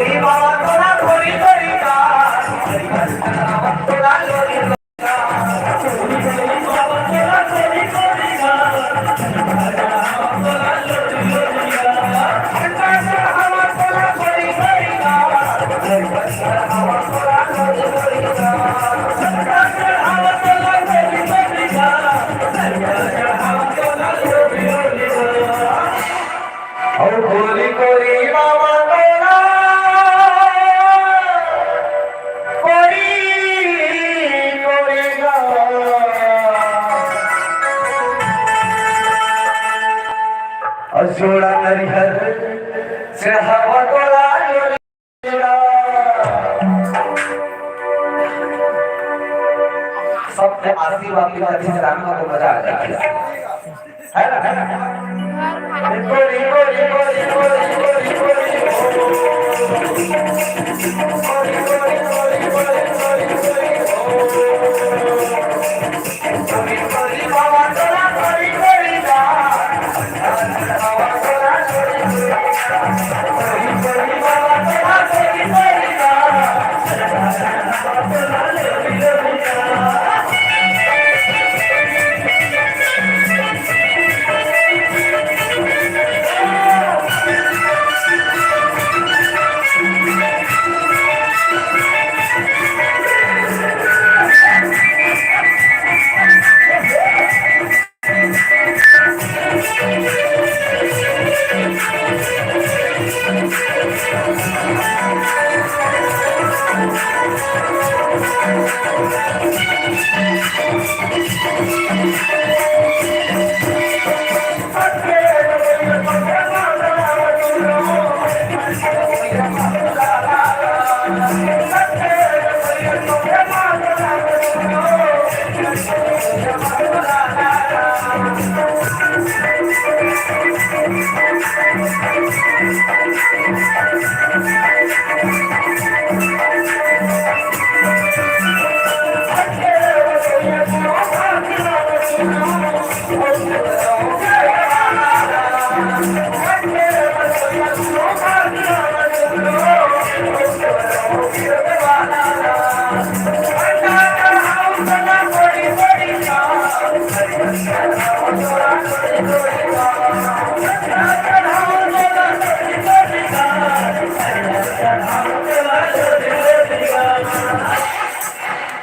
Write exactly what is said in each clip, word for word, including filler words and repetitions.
अउ कोरी कोरी मामा तोला, कोरी कोरी गा। अउ जोड़ा नरिहर चढ़ावा तोला। सबके आशीर्वाद मिलत हे, राम का तो मजा आ जात हे, है ना?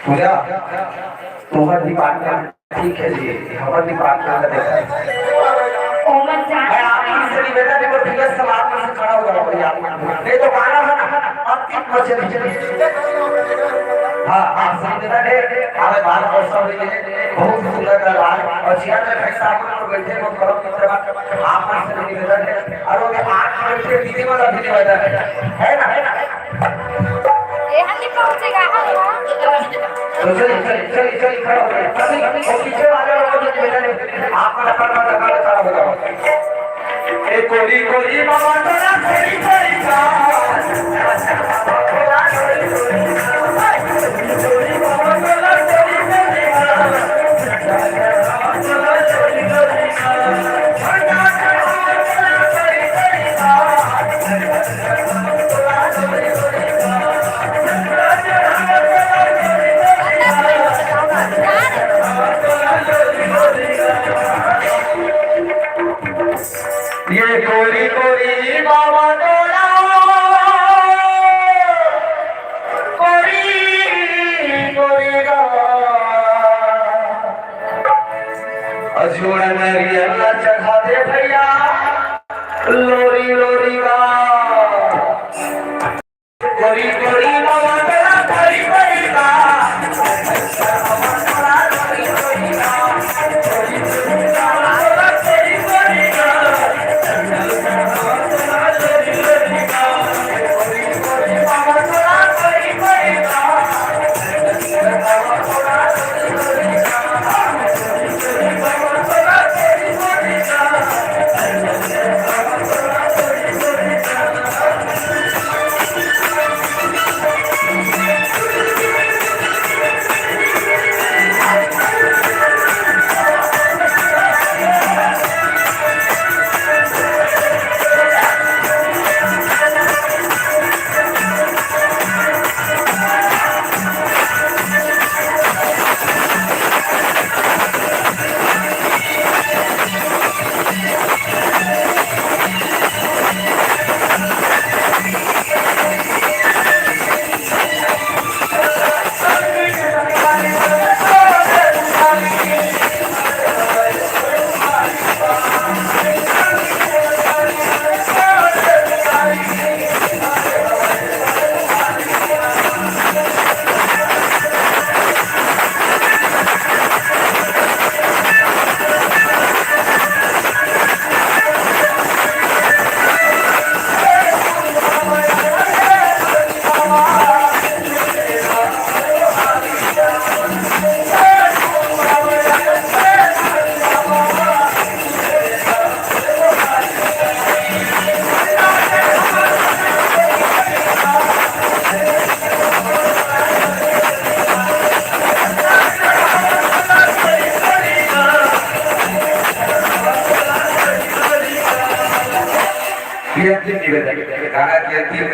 पूजा, तुम्हार डिपार्टमेंट ठीक है जी, हमर डिपार्टमेंट का देखा है। ओमन जान मैं आप लोग से निवेदन है, वो भैया सब आप लोग खड़ा हो जाओ भैया, आप लोग। नहीं तो गाना है ना, अब ठीक बचे नहीं। हाँ, आप सब निवेदन है, हमारे भारत वर्ष में बहुत ही सुंदर दरबार और चेयर में भाई साहब लोग बैठे हैं, बहुत बड़ा मित्र, आप लोग से निवेदन है। और वो आठ मिनट के दीदी वाला भी निवेदन है, है ना, है ना? ए, हम नहीं पहुंचेगा, हाँ, हाँ। तो चलिए, चलिए, चलिए, चलिए, खड़ा हो जाइए। सभी, वो पीछे वाले लोगों को निवेदन है, आप लोग अपना, अपना, अपना खड़ा हो जाओ। ए, कोरी, कोरी, बाबा, तोरा कोरी, कोरी, ये कोरी कोरी बाबा डोला।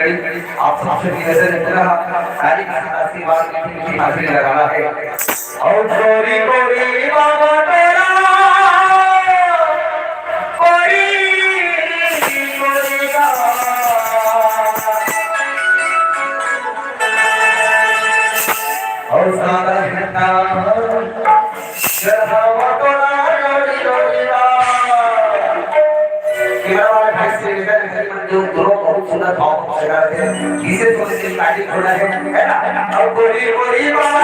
आप सबसे निवेदन है, पूरा ताली के साथ आशीर्वाद, मीठी मीठी हाजिरी लगाना है। और गोरी गोरी बाबा तेरा, गोरी गोरी बाबा। और सादा झंडा चढ़ावा तोरा गोरी गोरी बाबा। किनारा वाले भाई से निवेदन है, जो दोनों बहुत सुंदर भाव से गा रहे हैं, विशेष रूप से ताली होना है, है ना? और गोरी गोरी बाबा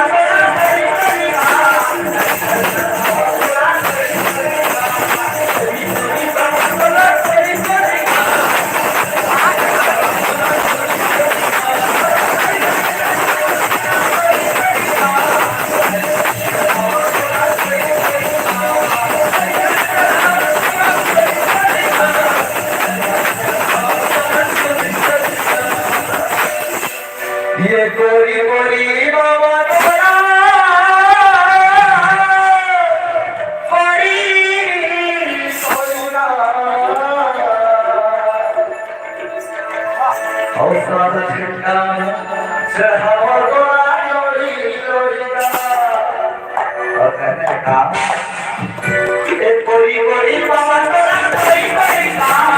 ये गोरी गोरी बाबा तोरा, गोरी सोना। और सादा झंडा चढ़ावा तोरा, गोरी गोरी बाबा। और कहने का, ए गोरी गोरी बाबा तोरा, गोरी गोरी बाबा।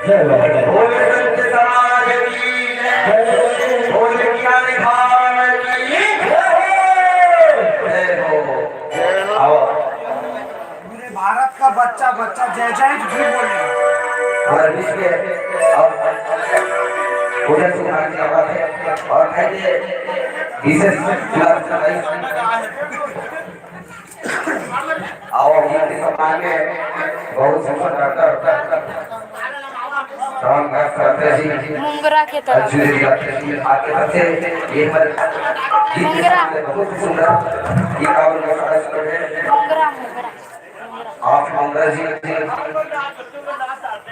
जय बाबा। बोले संत समाज की जय, बोले ज्ञानी धाम की जय हो। आओ। पूरे भारत का बच्चा, बच्चा जय जय भी बोले। हमारे बीच में अब पूजन सुधार की आवाज है और कहेंगे विशेष जुड़ा। आओ, हम इनके सम्मान में बहुत सुंदर डॉक्टर रामदास शास्त्री जी, मुंगरा के तरफ। अंजलि जी, आपके तरफ से ये हमारे गीत के मुंगरा। सामने बहुत ही सुंदर गीत आप लोग साथ सुन रहे हैं। मुंगरा, मुंगरा, मुंगरा। आप मुंगरा जी,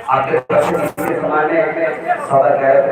आपके तरफ से इसके सम्मान में सदा गैरव